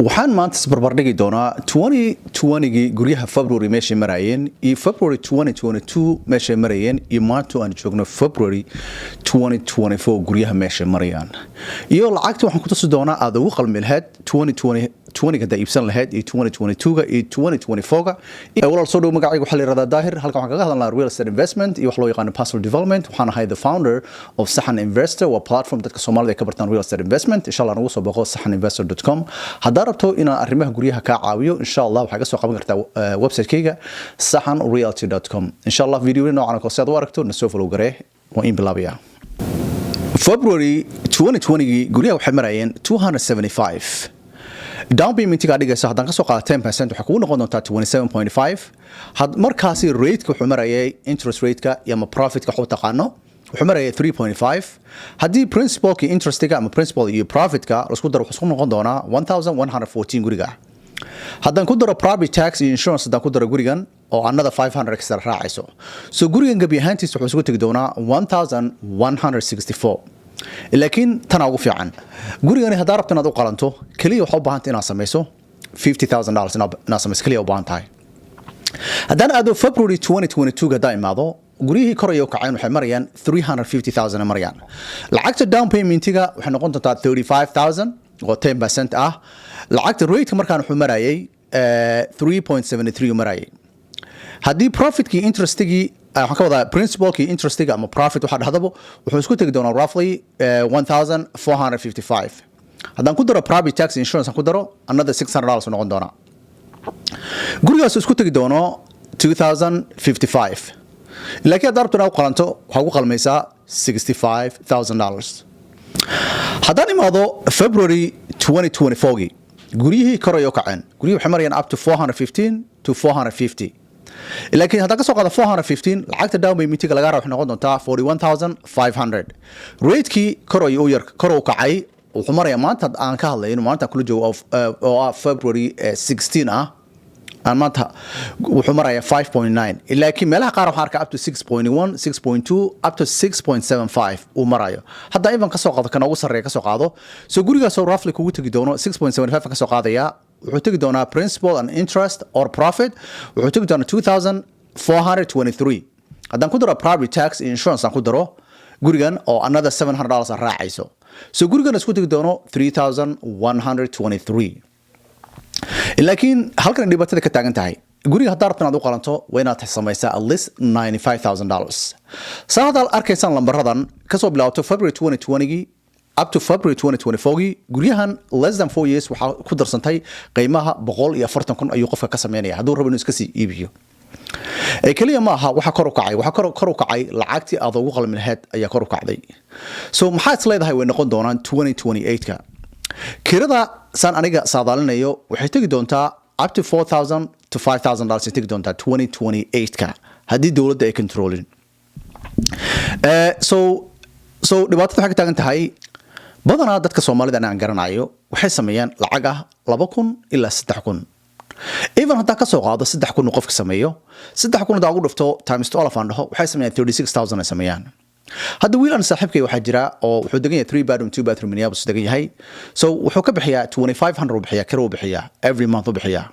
Waxaan maanta isbarbardhigi doonaa 2020gii guryaha February meeshay marayeen iyo February 2022 meeshay marayeen iyo maanta aan joogno February 2024 guryaha meeshay marayaan. Iyo lacagta waxaan ku tusi doonaa aad ugu qalmi lahayd 2020 haddaa iibsan lahayd iyo 2022ga iyo 2024ga. Walaal, soo dhow. Magacayga waxaa la yihahdaa Daahir. Halkan waxaan kaga hadalnaa real estate investment iyo wax loo yaqaano personal development. Waxaan ahay the founder of Saxan Investor, waa platform dadka Soomaalida ay ka bartaan real estate investment. Insha Allah nagu soo boqo saxaninvestor.com. Haddaa rabto inaan arrimaha guryaha kaa caawiyo, insha Allah waxaa ka soo qaban kartaa website-kayga saxanrealty.com. Insha Allah video noocan oo kale si aad u aragto, na soo follow garee. Waan in bilaabayaa. February 2020gii guryaha waxay marayeen 275. Down payment-iga dhigayso haddaan kasoo qaado 10%, waxaa kugu noqon doontaa 27.5. Had markaasi rate-ka wuxuu marayay, interest rate-ka ama profitka waxu taqaano, wuxuu marayay 3.5. Haddii principalka interestiga ama principal iyo profitka lasku daro, wuxuu isku noqon doonaa 1114 guriga. Haddaan ku daro property tax iyo insurance, haddaan ku daro gurigan oo another 500 extra raacayso, so gurigan gebi ahaantiisa wuxuu isugu tegi doonaa 1164. Laakiin tanaa ugu fiican: gurigani haddaa rabto inaad u qalanto, keliya waxaa u baahanta inaad samayso $50,000, inaad samayso keliya u baahan tahay. Haddaan aado February 2022, haddaan imaado, guryihii kor ayay u kaceen, waxay marayaan 350,000 marayaan. Lacagta down payment-iga waxay noqon doontaa 35,000 oo 10% ah. Lacagta rate-ka markaan wuxuu marayay 3.73 marayay. Haddii profitkii interestigii, waxaan ka wadaa principalkii interestiga ama profit waxaa dhahdabo, wuxuu isku tegi doonaa roughly 1455. Haddaan ku daro property tax, insurance aan ku daro, another $600 noqon doonaa. Gurigaas isku tegi doono 2055. Laakiin haddaa rabto inaad u qalanto, waxaa ugu qalmaysaa $65,000. Haddaan imaado February 2024gii, guryihii kor ayay u kaceen. Guryihii waxay marayaan up to 415 to 450. Laakiin haddaan ka soo qaado 415, lacagta down payment-iga laga rabo waxay noqon doontaa 41,500. Rate-kii kor ayuu u yar kor u kacay, wuxuu marayaa maanta aan ka hadlayno, maanta kula joogo oo ah February 16 ah aan maanta, wuxuu marayaa 5.9. Laakiin meelaha qaar waxaan arkaa up to 6.1, 6.2, up to 6.75 uu marayo. Hadda even ka soo qaado kana ugu sarreeya ka soo qaado, so gurigaasoo roughly kugu tegi doono 6.75 ka soo qaadaya, wuxuu tegi doonaa principal and interest or profit wuxuu tegi doonaa 2423. Haddaan ku daro property tax iyo insurance aan ku daro gurigan oo another $700 aan raacayso, so gurigan isku tegi doono 3123. Laakiin halkan dhibaatada ka taagan tahay, guriga haddaa rabto inaad u qalanto, waa inaad samaysaa at least $95,000. Saa haddaad arkaysaan lambaradan kasoo bilaabto February 2020gii up to February 2024gii, guryahan less than 4 years waxaa ku darsantay qiimaha 140,000 ayuu qofka ka sameynaya hadduu rabo inuu iska sii iibiyo. Keliya ma aha waxa kor u kacay, waxa kor u kacay lacagtii aad ugu qalmi lahayd ayaa kor u kacday. So maxaa is leedahay way noqon doonaan 2028ka? Kirada saan aniga saadaalinayo waxay tegi doontaa up to $4,000 to $5,000 ay tegi doontaa 2028ka haddii dowladda ay controlin. So dhibaatada waxay ka taagan tahay, badanaa dadka Soomaalida aan garanayo waxay sameeyaan lacag ah 2000 ilaa 3000. Even haddaa kasoo qaado 3000 uu qofka sameeyo, 3000 haddaa ugu dhufto times 12 aan dhaho, waxay sameeyaan 36,000 ay sameeyaan. Hadda wiil aan saaxiibkay waxaa jira oo wuxuu degan yahay three bedroom, two bathroom Minneapolis degan yahay. So wuxuu ka bixiyaa 2500 uu bixiyaa, kira uu bixiyaa, every month uu bixiyaa.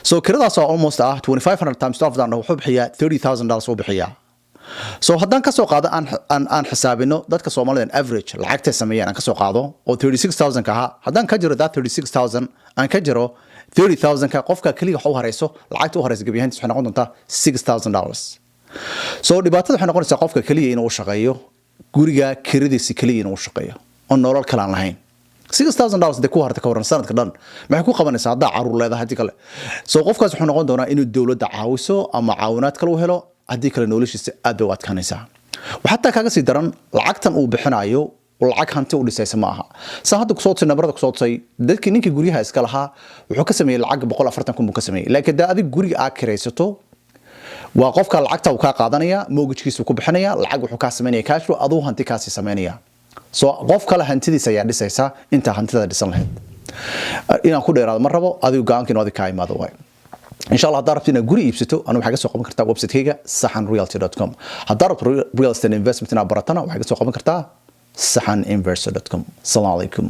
So kiradaas oo almost ah 2500 times 12 daan dhaho, wuxuu bixiyaa $30,000 uu bixiyaa. So haddaan kasoo qaado aan xisaabino dadka Soomaalida average lacagtay sameeyaan, aan kasoo qaado oo 36,000 ka ahaa, haddaan ka jiro that 36,000, aan ka jiro 30,000 ka, qofka keliya wax u hareyso, lacagta u hareysa gebi ahaantiis waxay noqon doontaa $6,000. So dhibaatada waxay noqonaysaa qofka keliya inuu u shaqeeyo guriga kiradiisa keliya inuu u shaqeeyo oo nolol kale aan lahayn. $6,000 hadday ku harta, ka waran sanadka dhan maxay ku qabanaysaa haddaa caruur leedahay, haddii kale? So qofkaas wuxuu noqon doonaa inuu dowladda caawiso ama caawinaad kale u helo, haddii kale noloshiisa aad bay u adkaanaysaa. Waxaa taa kaaga sii daran, lacagtan uu bixinayo lacag hanti u dhisaysa ma aha. Saa hadda kusoo tusay, nabarada kusoo tusay dadkii, ninkii guryaha iska lahaa wuxuu ka sameeyey lacag 140,000 buu ka sameeyey. Laakiin haddaa adig guriga aad kiraysato, waa qofka lacagta uu kaa qaadanaya, mortgagekiisu ku bixinaya, lacag wuxuu kaa sameynaya cash flow, aduu hanti kaasii sameynaya. So qof kale hantidiisa ayaa dhisaysa intaa hantida dhisan lahayd. Inaan ku dheeraado ma rabo, adigu go-aanka inuu adig kaa imaado waay. Insha Allah haddaa rabto inaad guri iibsato, anu waxaa ka soo qaban kartaa website-kayga saxanrealty.com. Haddaa rabto real estate investment inaad baratana, waxaa ka soo qaban kartaa saxaninvestor.com. Asalaamu calaykum.